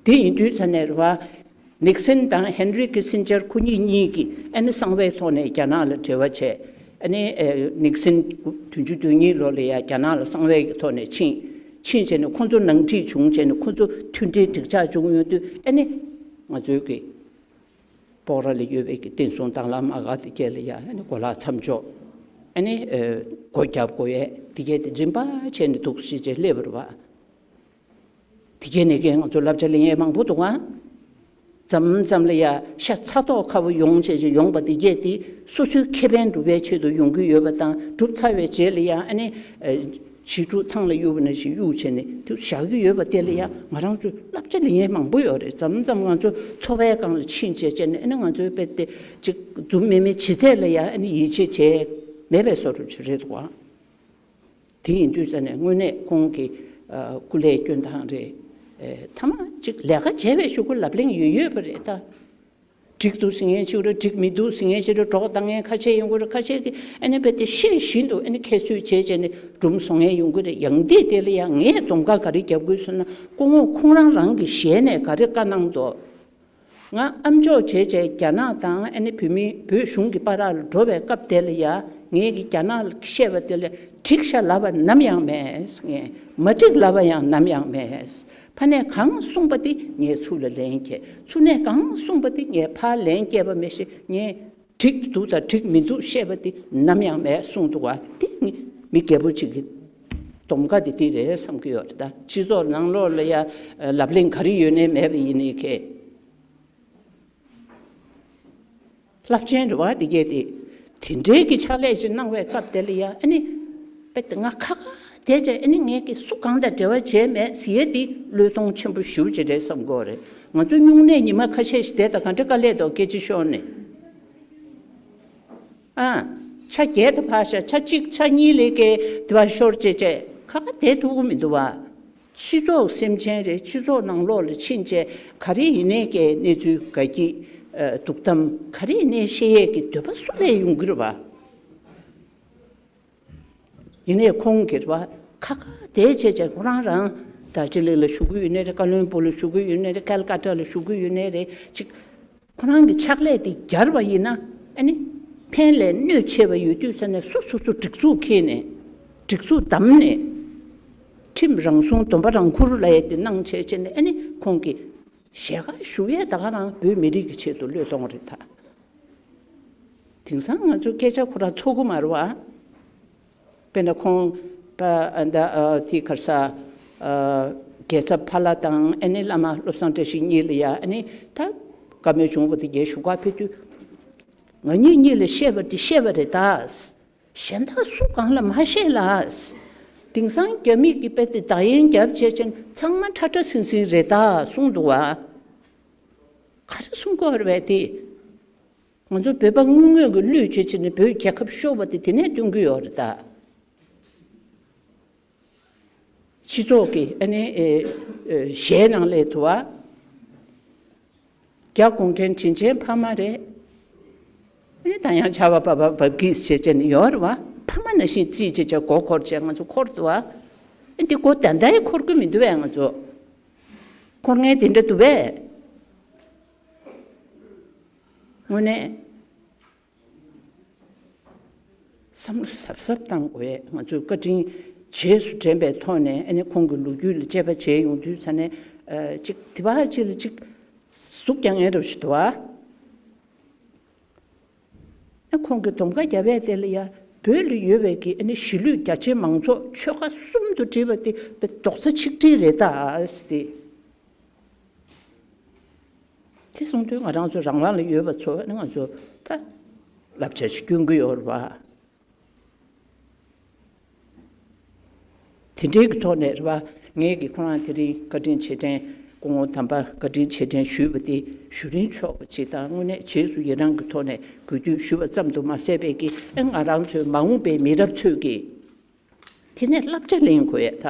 དེ་ཡིན་དུས་ཙ་ནས་རེད་བ། ནིག་སན་དང་ཧེན་རི་ཀི་སིན་ཇར་ཁོ་གཉིས་གཉིས་ཀྱིས་ཨ་ནི་གསང་བའི་ཐོག་ནས་རྒྱ་ནག་ལ་འབྲེལ་བ་བྱས། ཨ་ནི་ཨེ་ནིག་སན་བདུན་ཅུ་དོན་གཉིས་ལོ་ལ་ཡ་རྒྱ་ནག་ལ་གསང་བའི་ཐོག་ནས་ཕྱིན། ཕྱིན་བྱས་ནས་ཁོ་ཚོ་ནང་འཁྲིག་བྱུང་བྱས་ནས། ཁོ་ཚོ་མཐུན་སྒྲིལ་འགྲིག་ཆགས་བྱུང་ཡོང་དུས། ཨ་ནི་ང་ཚོའི་གི་སྤོག་ར་ལ་ཡོད་པའི་གི་བསྟན་སྲུང་དང་བླངས་དམག་སྒར་དེ་གས་ལ་ཡ། ཨ་ནི་གོ་ལག་མཚམས་འཇོག་ཨ་ནི་ཨེ་སྒོ་བརྒྱབ་དགོས་ཡས་དེ་གས་དེ་རིམ་པ་བྱས་ནས་འདུག་སེ་བྱས་བྱས་སླེབས་པ་རེད་བ། དེ་གས་ནས་གས་ང་ཚོ་བསླབ་བྱ་ལེན་ཡས་མང་པོ་འདུག་ག་མཚམས་མཚམས་ལ་ཡ་ཤ་ཚ་ཐོག་ཁ་པོ་ཡོང་བྱས་བྱས་ཡོང་པ་དེ་གས་དེ་སོ་སོའི་ཁེ་ཕན་སྒྲུབ་པའི་ཆེད་དུ་ཡོང་གི་ཡོད་པ་དང་། གྲུབ་ཚར་བའི་རྗེས་ལ་ཡ་ཨ་ནི་ཨེ་བྱིས་ཕྲུག་ཐང་ལ་གཡུག་པ་ནང་བཞིན་གཡུག་བྱས་ནས་དེ་བཞག་གི་ཡོད་པ་དེ་ལ་ཡ་ང་རང་ཚོས་བསླབ་བྱ་ལེན་ཡས་མང་པོ་ཡོད་རེད། མཚམས་མཚམས་ང་ཚོ་འཚོ་བའི་སྒང་ལ་ཕྱིན་བྱས་བྱས་ནས། ཨ་ནི་ང་ཚོའི་དཔེ་དེ་ཅིག་རྫུན་མེད་མའི་ལྗིད་ཚད་ལ་ཡ་ཨ་ནི་ཡིད་ཆེས་བྱས་མེད་པའི་བཟོ་འདྲ་ཅིག་རེད་འདུག་ག་དེ་ཡིན་དུས་ཙ་ནས་དངོས་གནས་ཁོང་གི་ཨ་སྐུ་ལས་སྐྱོན་སྟངས་རེད། ཨེ་མཐའ་མ་ཅིག་ལས་ཀ་བྱས་པའི་གཞུག་གུ་ལབ་གླེང་ཡོད་ཡོད་པ་རེད་ད། འགྲིག་འདུག་ཟེར་མཁན་ཅིག་རེད། འགྲིག་མི་འདུག་ཟེར་མཁན་ཅིག་རེད། སྒྲོག་བཏང་མཁན་ཁ་ཤས་ཡོང་གི་རེད། ཁ་ཤས་ཀྱིས་ཨ་ནི་རྦད་དེ་ཤེས་བཞིན་དུ་ཨ་ནི་ཁྱད་གསོད་བྱས་བྱས་ནས་སྒྲུང་བཟོ་མཁན་ཡོང་གི་རེད། ཡང་དེ་དེ་ལ་ཡང་ངས་གདོང་ཁ་ག་རེ་རྒྱབ་དགོས་ཟེར་ན། སྐུ་ངོ་ཁོང་རང་རང་གི་ཞལ་ནས་ག་རེ་བཀའ་གནང་འདུག་ང་ཨམ་ཅོག་བྱས་བྱས་རྒྱ་ནག་དང་ཨ་ནི་བོད་མི་བོད་གཞུང་གི་བར་ལ་འགྲོ་བའི་སྐབས་དེ་ལ་ཡ། ངས་ཀྱིས་རྒྱ་ནག་ལ་བཤད་པ་དེ་ལ་འགྲིག་ཤག་ལབ་པ་ནམ་ཡང་མེད། ངས་མ་འགྲིག་ལབ་པ་ཡང་ནམ་ཡང་མེད། ཕ་ནས་གང་གསུངས་པ་དེ་ངས་ཚུར་ལ་ལན་བསྐྱལ། ཚུར་ནས་གང་གསུངས་པ་དེ་ངས་ཕར་ལན་བསྐྱལ་བ་མེད་ཤག་ངས་འགྲིག་འདུག་དང་འགྲིག་མི་འདུག་བཤད་པ་དེ་ནམ་ཡང་མེད་གསུངས་འདུག་བ། དེ་ངས་མི་རྒད་པོ་ཅིག་གི་སྡོམ་ཁ་དེ་དེ་རེད་བསམ་གྱི་ཡོད་རེད་ད། སྤྱི་ཚོགས་ནང་ལོགས་ལ་ཡ་ལབ་གླེང་ག་རེ་ཡོད་ནའི་མེད་པ་ཡིན་ནའི་ཁེ། རླབས་ཆེན་རེད་བ། དེ་གས་དེ། དེ་འདྲའི་གི་ཕྱག་ལས་ཅིག་གནང་བའི་སྐབས་དེ་ལ་ཡ་ཨ་ནི། དཔེ་དེ་ང་ཁ་ཁ་བསྡད་བྱས། ཨ་ནི་ངས་ཀྱི་སུ་གང་དང་འབྲེལ་བ་བྱས་མེད་ཟེར་ཡས་དེ་བློས་གཏོང་ཆེན་པོ་ཞེ་པོ་ཅིག་རེད་བསམ་གྱི་ཡོད་རེད། ང་ཚོ་སྨྱུང་གནས་ཉི་མ་ཁ་ཤས་ཤིག་བསྡད་དང་ག་འདྲ་དཀའ་ལས་འདུག་སྐད་ཆ་ཤོར་ནས། ཨ། ཆ་བརྒྱད་དུ་ཕར་བཞག་ཆ་གཅིག་ཆ་གཉིས་ལས་ཀའི་དེ་བ་ཤོར་བྱས་བྱས་ཁ་ཁ་བསྡད་ཐུབ་ཀྱི་མི་འདུག་བ། སྤྱི་ཚོགས་སེམས་ཅན་རེད། སྤྱི་ཚོགས་ནང་ལོགས་ལ་ཕྱིན་བྱས་ག་རེ་ཡིན་ནའི་ཀའི་གནས་ཚུལ་ག་གི་ཨ་སྡུག་གཏམ་ག་རེ་ཡིན་ནའི་བཤད་ཡས་ཀྱི་འདོད་པ་སུ་ལས་ཡོང་གི་རེད་བ། ཡིན་ནའི་ཁོང་གིས་རེད་བ། ཁ་ཁ་བསྡད་བྱས་བྱས་ཁོ་རང་རང་། རྡོ་རྗེ་གླིང་ལ་བཞུགས་ཀྱི་ཡོད་ནའི་རེད། ཀ་ལོན་སྦུག་ལ་བཞུགས་ཀྱི་ཡོད་ནའི་རེད། ཀལ་ཀ་ཏ་ལ་བཞུགས་ཀྱི་ཡོད་ནའི་རེད། ཅིག་ཁོ་རང་གི་ཕྱག་ལས་དེ་བརྒྱབ་པ་ཡིན་ན། ཨ་ནི་ཕན་ལས་གནོད་ཆེ་བ་ཡོད་དུས་ཙ་ནས་སོ་སོ་སོ་སྒྲིག་འཛུགས་འཁྱེར་ནས། སྒྲིག་འཛུགས་བདམས་ནས། ཁྲིམས་རང་སྲུང་སྡོམ་པ་རང་འཁུར་ལབ་ཡས་དེ་གནང་བྱས་བྱས་ནས། ཨ་ནི་ཁོང་གིས་ཞལ་ཁ་ཞུ་ཡས་ད་ག་རང་བོད་མི་རིགས་ཀྱི་ཆེད་དུ་བློས་གཏོང་རེད་ད། དེང་སང་ང་ཚོ་སྐད་ཆ་ཁོ་རང་ཚོར་གི་མ་རེད་བ། དཔེར་ན་ཁོང་པ་ཨ་ད་ཨ་དེ་ག་རེ་ཟ། ཨ་རྒྱལ་ཚབ་ཕ་ལྷ་དང་ཨ་ནི་བླ་མ་བློ་བཟང་བཀྲ་ཤིས་གཉིས་ལ་ཡ། ཨ་ནི་ད་བཀའ་མོལ་བྱུང་བ་དེ་རྒྱལ་བཞུགས་སྒར་ཕེབས་དུས། ང་གཉིས་གཉིས་ལ་བཤད་པ་དེ་བཤད་པ་རེད་ད། གཞན་དག་སུ་གང་ལ་མ་བཤད་ལ། དེང་སང་རྒྱ་མི་གི་དཔེ་དེ་བརྡ་ཡན་རྒྱབ་བྱས་ཅན་ཚང་མ་ཁྲ་ཁྲ་ཟིང་ཟིང་རེད་ད་གསུངས་འདུག་བ། ག་རེ་གསུང་གི་ཡོད་རེད་བས་དེ། ང་ཚོ་བོད་པ་དངོས་དངོས་ཀྱི་བློས་བྱས་བྱས་ནས་བོད་རྒྱལ་ཁབ་ཤོར་བ་དེ་དེ་ནས་སྟོན་གྱི་ཡོད་རེད་ད། སྤྱི་ཚོགས་ཀྱི་ཨ་ནི་ཨེ་ཨེ་གཞས་ནང་ལས་དུ་བ། རྒྱ་གུང་ཁྲན་དྲིན་ཅན་ཕ་མ་རེད། ཨ་ནི་ད་ཡང་ཆར་པ་བབས་པ་བབས་ཀྱིས་བྱས་བྱས་ནས་ཡོད་རེད་བ། ཕ་མ་ནང་བཞིན་རྩིས་བྱས་བྱས་མགོ་འཁོར་བྱས་ང་ཚོ་འཁོར་འདུག་བ། ཨ་འདི་མགོ་ད་ལྟ་ཡང་འཁོར་གྱི་མི་འདུག་བས། ང་ཚོ་འཁོར་མཁན་དེ་འདྲ་འདུག་བས། དངོས་གནས་བསམ་བློ་གཟབ་གཟབ་བཏང་དགོས་ཡས། ང་ཚོས་བཀའ་དྲིན་རྗེས་སུ་དྲན་པའི་ཐོག་ནས། ཨ་ནི་ཁོང་གི་ལོ་རྒྱུས་ལ་དཔྱད་པ་བྱས་ཡོང་དུས་ཙ་ནས། ཨ་ཅིག་དེ་བ་ཅིག་ལ་ཅིག་ཟུག་རྒྱག་མཁན་འདྲ་པོ་ཞིག་འདུག་བ། ཨ་ཁོང་གི་སྡོམ་ཁ་རྒྱབ་ཡས་དེ་ལ་ཡ། བོད་ལ་ཡོད་པའི་གི་ཨ་ནི་གཞིས་ལུས་རྒྱ་ཆེ་མང་ཚོགས་ཆོལ་ཁ་གསུམ་དུ་བསྒྲིལ་བ་དེ་རྡོག་རྩ་ཆིག་སྒྲིལ་རེད་ད་ཟེར་ཏེ། དེ་གསུང་དུས་ང་རང་ཚོ་རང་དབང་ལ་ཡོད་པ་ཚོ་ནི་ང་ཚོ་ད་བསླབ་བྱ་ཞིག་སྐྱོན་གྱི་ཡོད་རེད་བ། དེ་འདྲའི་གི་ཐོག་ནས་རེད་བ། ངས་ཀྱི་ཁོ་རང་དེ་རིང་བཀའ་དྲིན་རྗེས་དྲན། སྐུ་ངོ་དམ་པ་བཀའ་དྲིན་རྗེས་དྲན་ཞུས་པ་དེ་ཞུ་རིན་ཆོག་པ་ཅིག་དང་། དངོས་གནས་རྗེས་སུ་ཡི་རང་གི་ཐོག་ནས་གུས་འདུད་ཞུ་བ་ཙམ་དུ་མ་ཟད་པའི་གི། ཨེ་ང་རང་ཚོའི་མ་འོངས་པའི་མི་རབས་ཚོས་ཀྱི་དེ་ནས་བསླབ་བྱ་ལེན་དགོས་ཡ་ད།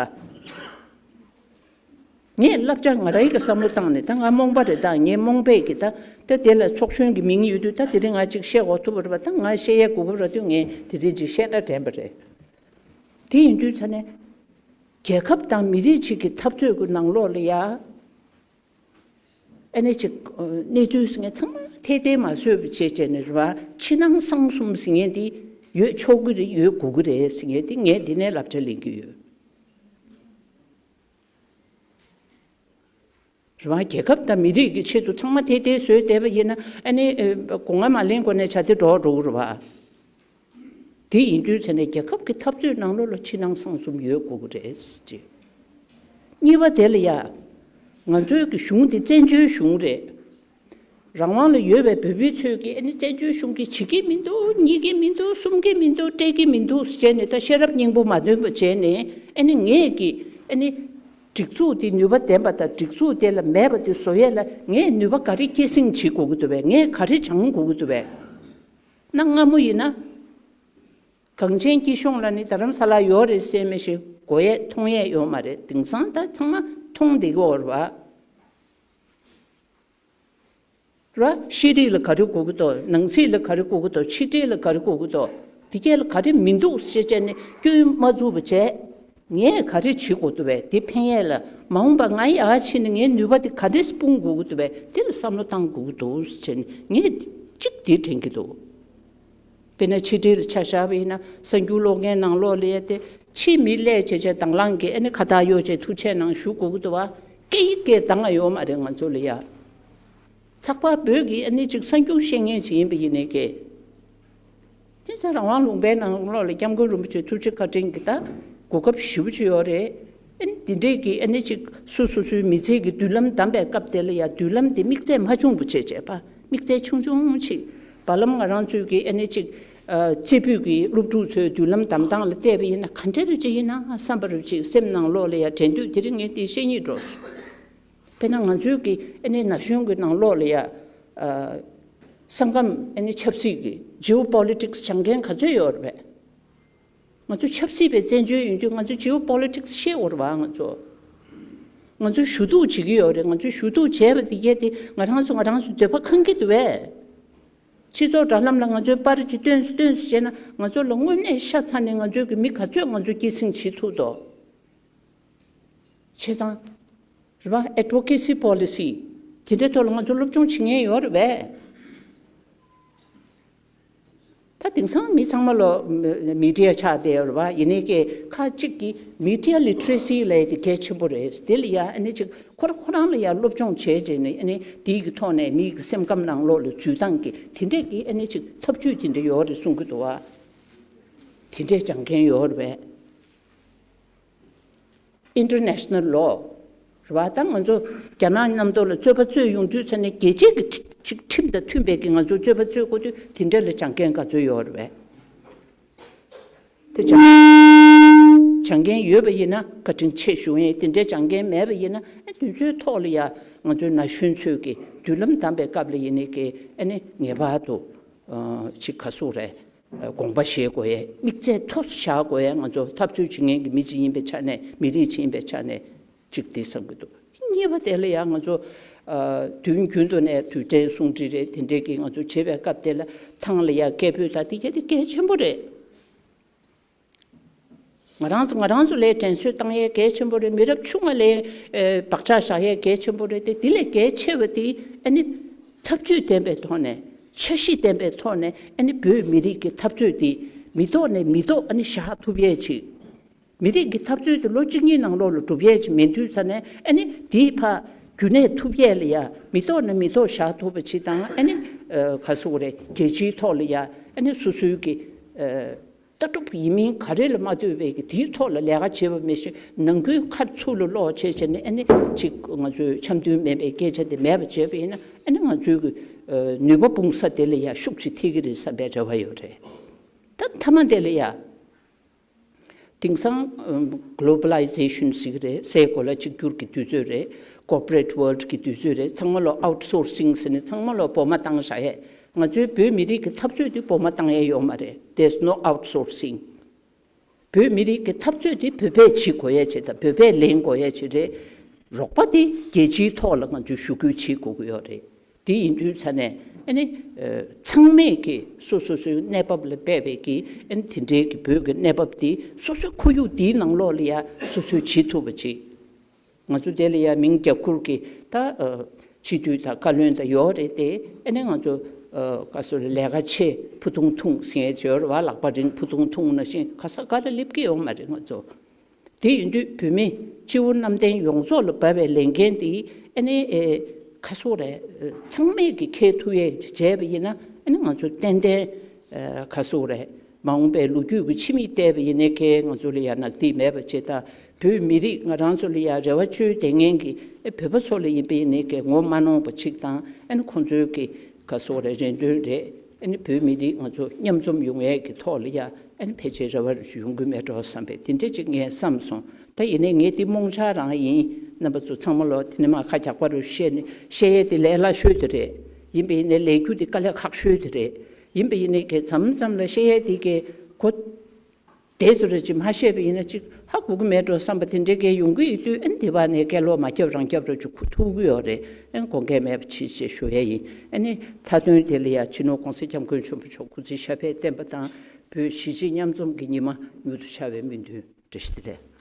ངས་བསླབ་བྱ་ང་རང་གི་བསམ་བློ་བཏང་ནས་ད་ང་རྨོངས་པ་རེད། ད་ངས་རྨོངས་པས་ཀྱི་ད་ད་དེ་ལ་ཚོགས་གཞོན་གྱི་མིང་ཡོད་དུས་ད་དེ་རིང་ང་ཅིག་བཤད་འོ་ཐུབ་པ་རེད་པ། ད་ང་བཤད་ཡས་དགོས་ཀྱི་རེད་དུས་ངས་དེ་རིང་ཅིག་བཤད་ན་དྲན་པ་རེད། དེ་ཡིན་དུས་ཚ་ནས་རྒྱལ་ཁབ་དང་མི་རིགས་གཅིག་གི་འཐབ་རྩོད་ཀྱི་ནང་ལོགས་ལ་ཡ། ཨ་ནི་ཅིག་གནས་ཚུལ་ཟེར་མཁན་ཚང་མ་ཐད་ཐད་མ་བཟོས་པ་བྱས་བྱས་ནས་རེད་པ། ཕྱི་ནང་གསང་གསུམ་ཟེར་མཁན་འདི་ཡོད་ཆོག་གི་རེད། ཡོད་དགོས་ཀྱི་རེད་ཟེར་མཁན་འདི་ངས་འདི་ནས་བསླབ་བྱ་ལེན་གྱི་ཡོད། རེད་པ། རྒྱལ་ཁབ་དང་མི་རིགས་ཀྱི་ཆེད་དུ་ཚང་མ་ཐད་ཐད་བཟོས་བསྡད་པ་ཡིན་ན་ཨ་ནི་སྒོ་ང་མ་ལེན་གོ་ནས་བྱ་དེ་འགྲོ་འགྲོ་གི་རེད་པ། དེ་ཡིན་དུས་ཚེ་ནས་རྒྱལ་ཁབ་ཀྱི་འཐབ་རྩོད་ནང་ལོགས་ལ་ཕྱི་ནང་གསང་གསུམ་ཡོད་དགོས་ཀྱི་རེད་ཅེས། གཉིས་པ་དེ་ལ་ཡ། ང་ཚོའི་གི་གཞུང་དེ་བཙན་བྱོལ་གཞུང་རེད། རང་དབང་ལ་ཡོད་པའི་བོད་མི་ཚོས་གི་ཨ་ནི་བཙན་བྱོལ་གཞུང་གི་བྱེད་ཀྱི་མི་འདུག་གཉིས་ཀྱི་མི་འདུག་གསུམ་གྱི་མི་འདུག་སྤྲད་ཀྱི་མི་འདུག་བྱས་ནས་ད་ཤེས་རབ་སྙིང་པོ་མ་འདོན་པ་བྱས་ནས་ཨ་ནི་ངས་གི་ཨ་ནི་སྒྲིག་འཛུགས་དེ་ནུས་པ་ལྡན་པ་དང་སྒྲིག་འཛུགས་དེ་ལ་མེད་པ་དེ་བཟོ་ཡས་ལ་ངས་ནུས་པ་ག་རེ་སྐྱེད་སྲིང་བྱེད་དགོས་ཀྱི་འདུག་པས། ངས་ག་རེ་སྦྱང་དགོས་ཀྱི་འདུག་པས། གནའ་སྔ་མོ་ཡིན་ན། གངས་ཅན་སྐྱིད་གཤོངས་ལ་ནི་རྡ་རམ་ས་ལ་ཡོད་རེད་ཟེར་མི་ཞིག་གོ་ཡས་མཐོང་ཡས་ཡོད་མ་རེད། དེང་སང་ད་ཚང་མ་མཐོང་བསྡད་ཀྱི་ཡོད་རེད་པ། ར། ཤེས་རིག་ལ་ག་རེ་དགོས་ཀྱི་འདུག་ནང་སྲིད་ལ་ག་རེ་དགོས་ཀྱི་འདུག་ཕྱི་འབྲེལ་ལ་ག་རེ་དགོས་ཀྱི་འདུག་དེ་གས་ལ་ག་རེ་མི་འདུག་ཞེས་བྱས་ནས་སྐྱོན་མ་བཙུགས་པ་བྱས། ངས་ག་རེ་བྱེད་དགོས་འདུག་པས། དེ་ཕན་ཡས་ལ་མ་འོངས་པ་ང་ཡར་ཕྱིན་ནས་ངའི་ནུས་པ་དེ་ག་འདྲས་སྤུངས་དགོས་ཀྱི་འདུག་པས། དེ་ལ་བསམ་བློ་བཏང་དགོས་ཀྱི་འདུག་ཟེར་ནས་ངས་གཅིག་དེ་དྲན་གྱི་འདུག་དཔེར་ན་ཕྱི་འབྲེལ་ལ་ཆ་བཞག་པ་ཡིན་ན་གསར་འགྱུར་ཀློག་མཁན་ནང་ལོགས་ལ་ཡ་དེ་ཕྱིའི་མི་སླེབས་བྱས་བྱས་དང་བླངས་ཀྱིས་ཨ་ནི་ཁ་བཏགས་གཡོགས་བྱས་ཐུགས་རྗེ་གནང་ཞུ་དགོས་ཀྱི་འདུག་པ། སྐད་ཡིག་སྐད་གདངས་ཡོད་མ་རེད་ང་ཚོ་ལ་ཡ། ཚགས་པར་བོད་ཀྱི་ཨ་ནི་ཅིག་གསར་འགྱུར་བཤད་མཁན་ཞིག་ཡིན་པ་ཡིན་ནའི་ཀྱེ། དེང་སང་རང་དབང་ལུང་པའི་ནང་ལོགས་ལ་སྐྱབས་མགོན་རིན་པོ་ཆེ་ཐུགས་རྗེ་བཀའ་དྲིན་གྱིས་ད་གོ་སྐབས་ཞེ་པོ་ཅིག་ཡོད་རེད། ཨ་ནི་འདི་འདྲས་ཀྱི་ཨ་ནི་ཅིག་སོ་སོ་སོའི་མི་ཚེ་གི་མདུན་ལམ་བདམས་པའི་སྐབས་དེ་ལ་ཡ་མདུན་ལམ་དེ་དམིགས་ཚད་མ་ཆུང་བོ་བྱས་བྱས་པ། དམིགས་ཚད་ཆུང་ཆུང་ཅིག་བར་ལམ་ང་རང་ཚོའི་གི་ཨ་ནི་ཅིག་རྩེ་ཕུད་ཀྱི་སློབ་ཕྲུག་ཚོའི་མདུན་ལམ་བདམས་སྟངས་ལ་བལྟས་པ་ཡིན་ན་ག་འདྲ་རུ་ཅིག་ཡིན་ན་བསམ་པ་རུ་ཅིག་སེམས་ནང་ལོགས་ལ་ཡ་དྲན་དུས་དེ་རིང་ངས་དེ་བཤད་སྙིང་འདོད་སོང་། དཔེར་ན་ང་ཚོའི་གི་ཨ་ནི་ན་གཞོན་གྱི་ནང་ལོགས་ལ་ཡ། ཨ། ས་ཁམས་ཨ་ནི་ཆབ་སྲིད་ཀྱི་ཇི་ཨོ་པོ་ལི་ཊིག་སི་སྦྱང་མཁན་ག་ཚོད་ཡོད་རེད་པས། ང་ཚོ་ཆབ་སྲིད་པའི་བཙན་བྱོལ་ཡིན་དུས་ང་ཚོ་ཇི་ཨོ་པོ་ལི་ཊིག་སི་ཤེས་དགོས་རེད་པ་ང་ཚོ། ང་ཚོ་ཞུ་གཏུག་བྱེད་ཀྱི་ཡོད་རེད། ང་ཚོ་ཞུ་གཏུག་བྱས་པ་དེ་གས་དེ་ང་རང་ཚོ་ང་རང་ཚོ་འདོད་པ་ཁེངས་ཀྱི་འདུག་པས། སྤྱི་ཚོགས་དྲ་ལམ་ལ་ང་ཚོའི་པར་ཅིག་སྟོན་སུ་སྟོན་སུ་བྱས་ན་ང་ཚོ་ལ་དངོས་གནས་ཤ་ཚ་ནས་ང་ཚོའི་གི་མི་ག་ཚོད་ང་ཚོ་སྐྱེད་སྲིང་བྱེད་ཐུབ་དོ། བྱས་ཙང་། རེད་པ། ཨེ་ཌི་ཝོ་ཀེ་སི་པོ་ལི་སི་དེ་འདྲའི་ཐོག་ལ་ང་ཚོ་སློབ་སྦྱོང་བྱེད་མཁན་ཡོད་རེད་པས། ད་དེང་སང་མི་ཚང་མ་ལོ་མི་ཌི་ཡ་ཆགས་བསྡད་ཡོད་རེད་པ། ཡིན་ནའི་ཀྱེ་ཁ་ཅིག་གིས་མི་ཌི་ཡ་ལི་ཊི་རེ་སི་ལབ་ཡས་དེ་གལ་ཆེན་པོ་རེད། དེ་ལ་ཡ་ཨ་ནི་ཅིག་ཁོ་ར་ཁོ་རང་ལ་ཡ་སློབ་སྦྱོང་བྱས་བྱས་ནས་ཨ་ནི་དེའི་གི་ཐོག་ནས་མིའི་གི་སེམས་ཁམས་ནང་ལོགས་ལ་འཛུལ་སྟངས་ཀྱི་དེ་འདྲས་ཀྱི་ཨ་ནི་ཅིག་ཐབས་ཇུས་དེ་འདྲ་ཡོད་རེད་གསུང་གི་འདུག་པ། དེ་འདྲས་སྦྱང་མཁན་ཡོད་རེད་པས། International law རེད་པ། ད་ང་ཚོ་རྒྱ་ནག་མཉམ་དུ་ལ་རྩོད་པ་རྩོད་ཡོང་དུས་ཚེ་ནས་རྒྱལ་སྤྱིའི་གི་ཁྲི་ཁྲིམས་དང་མཐུན་པའི་གི་ང་ཚོ་རྩོད་པ་རྩོད་དགོས་དུས་དེ་འདྲ་ལ་སྦྱང་མཁན་ག་ཚོད་ཡོད་རེད་པས། དེ་སྦྱང་སྦྱང་མཁན་ཡོད་པ་ཡིན་ན་བཀའ་དྲིན་ཆེ་ཞུ་ཡིན། དེ་འདྲ་སྦྱང་མཁན་མེད་པ་ཡིན་ན་ཨ་དུས་ཚོད་ཐོག་ལ་ཡ་ང་ཚོའི་ན་གཞོན་ཚོས་གི་མདུན་ལམ་བདམས་པའི་སྐབས་ལ་ཡིན་ནའི་གི་ཨ་ནི་ངེས་པར་དུ་ཅིག་ག་སུ་རེད། དགོངས་པ་བཞེས་དགོས་ཡས། དམིགས་ཚད་མཐོ་བཞག་དགོས་ཡས། ང་ཚོ་འཐབ་རྩོད་བྱེད་མཁན་གྱི་མི་གཅིག་ཡིན་པའི་ཆ་ནས་མི་རིགས་གཅིག་ཡིན་པའི་ཆ་ནས་ཅིག་དེ་བསམ་གྱི་འདུག་གཉིས་པ་དེ་ལ་ཡང་ང་ཚོ་དུས་རྒྱུན་དུ་ནས་དུས་དྲན་གསུང་འཕྲིན་རེད། དེ་འདྲས་ཀྱི་ང་ཚོ་བྱེད་པའི་སྐབས་དེ་ལ་ཐང་ལ་ཡ་སྐད་འབོད་དང་དེ་གས་དེ་གལ་ཆེན་པོ་རེད། ང་རང་ཚོ་ང་རང་ཚོ་ལ་དྲན་གསོ་བཏང་ཡས་གལ་ཆེན་པོ་རེད། མི་རབས་ཆུང་བ་ལ་བག་ཆགས་བཞག་ཡས་གལ་ཆེན་པོ་རེད་དེ། དེ་ལས་གལ་ཆེ་བ་དེ་ཨ་ནི་ཐབས་ཇུས་ལྡན་པའི་ཐོག་ནས་འཆར་གཞི་ལྡན་པའི་ཐོག་ནས་ཨ་ནི་བོད་མི་རིགས་ཀྱི་འཐབ་རྩོད་དེ་མི་ཐོག་ནས་མི་ཐོག་ཨ་ནི་བཞག་ཐུབ་ཡས་ཅིག་མི་རིགས་ཀྱི་འཐབ་རྩོད་དེ་ལོ་གཅིག་གཉིས་ནང་ལོགས་ལ་འགྲུབ་ཡས་ཅིག་མེད་དུས་ཙ་ནས་ཨ་ནི་དེའི་ཕ་རྒྱུན་གནས་ཐུབ་ཡས་ལ་ཡ་མི་ཐོག་ནས་མི་ཐོག་བཞག་ཐུབ་པ་ཅིག་དང་ཨ་ནི་ག་སུ་རེད། རྒྱལ་སྤྱིའི་ཐོག་ལ་ཡ་ཨ་ནི་སོ་སོའི་གི་ལྟ་གྲུབ་ཡིན་མིན་ག་རེ་ལ་མ་ལྟོས་པའི་གི་དེའི་ཐོག་ལ་ལས་ཀ་བྱེད་པ་མི་ཤེས། ནང་ཁུལ་ཁ་ཚུར་ལ་སློག་བྱས་བྱས་ནས་ཨ་ནི་ཅིག་ང་ཚོའི་འཆམ་མཐུན་མེད་པའི་སྐད་ཆ་དེ་མེད་པ་བྱས་པ་ཡིན་ན་ཨ་ནི་ང་ཚོའི་གི་ནུས་པ་སྤུངས་ས་དེ་ལ་ཡ་ཤུགས་ཅིག་ཐེབས་ཀྱི་རེད་བསམ་པའི་རེ་བ་ཡོད་རེད། ད་མཐའ་མ་དེ་ལ་ཡ། དེང་སང་གོ་ལོ་བ་ལའི་ཟེ་ཤན་ཟེར་གྱི་རེད། སའི་གོ་ལ་གཅིག་གྱུར་གྱི་དུས་ཚོད་རེད། ཀོར་པོ་རེ་ཊི་ཝོལ་ཌི་གི་དུས་ཚོད་རེད། ཚང་མ་ལོ་ཨའུཊ་སོར་སིང་ཟེར་ནས་ཚང་མ་ལོ་བོད་མ་བཏང་བཞག་ཡས། ང་ཚོའི་བོད་མི་རིགས་ཀྱི་འཐབ་རྩོད་དེ་བོད་མ་བཏང་ཡས་ཡོད་མ་རེད། There's no outsourcing. བོད་མི་རིགས་ཀྱི་འཐབ་རྩོད་དེ་བོད་པས་བྱེད་དགོས་ཡས་ཅིག་དང་བོད་པས་ལེན་དགོས་ཡས་ཅིག་རེད། རོགས་པ་དེ་རྒྱལ་སྤྱིའི་ཐོག་ལ་ང་ཚོས་ཞུ་སྐུལ་བྱེད་དགོས་ཀྱི་ཡོད་རེད། དེ་ཡིན་དུས་ཙ་ནས་ཨ་ནི་ཚང་མས་ཀྱི་སོ་སོ་སོའི་གནས་བབ་ལ་དཔག་པའི་གི་ཨ་ནི་དེ་འདྲའི་གི་བོད་ཀྱི་གནས་བབ་དེ་སོ་སོའི་ཁོར་ཡུག་དེའི་ནང་ལོགས་ལ་ཡ་སོ་སོས་བྱེད་ཐུབ་པ་ཅིག་ང་ཚོ་དེ་ལ་ཡ་མིང་རྒྱབ་ཁུར་གྱི་ད་སྤྱི་འཐུས་དང་བཀའ་བློན་དང་ཡོད་རེད་དེ། ཨ་ནི་ང་ཚོ་ག་སོ་རེད། ལས་ཀ་ཆེ་ཕུ་ཐུང་ཐུང་ཟེར་ཡས་ཡོད་རེད་བ། ལག་པ་རིང་ཕུ་ཐུང་ཐུང་ནང་བཞིན་ག་ས་ག་ལ་སླེབས་ཀྱི་ཡོད་མ་རེད་ང་ཚོ། དེ་ཡིན་དུས་བོད་མི་སྤྱི་བོ་གནམ་བསྟན་ཡོངས་རྫོགས་ལ་བབས་པའི་ལས་འགན་དེ་ཨ་ནི་ཨེ་ག་སོ་རེད། ཚང་མས་ཀྱི་འཁྱེར་ཐུབ་ཡས་ཅིག་བྱས་པ་ཡིན་ན་ཨ་ནི་ང་ཚོ་ཏན་ཏན་ཨེ་ག་སོ་རེད། མ་འོངས་པའི་ལོ་རྒྱུས་ཀྱི་ཕྱི་མིག་བལྟས་པ་ཡིན་ནའི་ཁའི་ང་ཚོ་ལ་ཡ་ནག་དྲི་མེད་པ་བྱེད། ད་བོད་མི་རིགས་ང་རང་ཚོ་ལ་ཡ་རེ་བ་བཅོལ་བསྡད་མཁན་གྱི་ཨེ་བོད་པ་ཚོ་ལ་ཡིན་པ་ཡིན་ནའི་ཁའི་ངོ་མ་གནོང་བ་ཅིག་དང་། ཨ་ནི་ཁོང་ཚོའི་གི་ག་སོ་རེད། རེ་འདུན་རེད། ཨ་ནི་བོད་མི་རིགས་ང་ཚོ་མཉམ་འཛོམས་ཡོང་ཡས་ཀྱི་ཐོག་ལ་ཡ་ཨ་ནི་ཕལ་ཆེར་རེ་བ་ཡོང་གི་མེད་འགྲོ་བསམ་པའི་དེ་འདྲ་ཅིག་ངས་བསམ་སོང་། ད་ཡིན་ནའི་ངས་འདི་རྨོངས་འཆར་རང་ཡིན། རྣམ་པ་ཚོ་ཚང་མ་ལོ་དེ་ནས་མ་ཁ་རྒྱག་པ་རུ་བཤད་ནས་བཤད་ཡས་དེ་ལས་སླ་ཤོས་དེ་རེད། ཡིན་པ་ཡིན་ནའི་ལས་རྒྱུ་དེ་དཀའ་ལས་ཁག་ཤོས་དེ་རེད། ཡིན་པ་ཡིན་ནའི་གལ་མཚམས་མཚམས་ལ་བཤད་ཡས་དེ་གའི་གོ་དེ་ཚོ་རེ་ཅིག་མ་བཤད་པ་ཡིན་ན་ཅིག་ཧ་གོ་གི་མེད་འགྲོ་བསམ་པ་དེ་འདྲའི་གའི་ཡོང་གི་ཡོད་དུས། ཨ་ནི་དེ་བར་ནས་སྐད་ལོག་མ་རྒྱབ་རང་རྒྱབ་ར་ཅིག་གོ་ཐུབ་ཀྱི་ཡོད་རེད། ཨ་ནི་དགོངས་འགལ་མེད་པ་བྱེད་ཅེས་ཞུ་ཡས་ཡིན། ཨ་ནི་མཐའ་དོན་དེ་ལ་ཡ་སྤྱི་ནོར་༸གོང་ས་༸སྐྱབས་མགོན་ཆེན་པོ་མཆོག་སྐུ་ཚེ་ཞབས་པད་བརྟན་པ་དང་། བོད་གཞིས་བྱེས་མཉམ་འཛོམས་ཀྱི་ཉི་མ་མྱུར་དུ་ཤར་བའི་སྨོན་འདུན། བཀྲ་ཤིས་བདེ་ལེགས།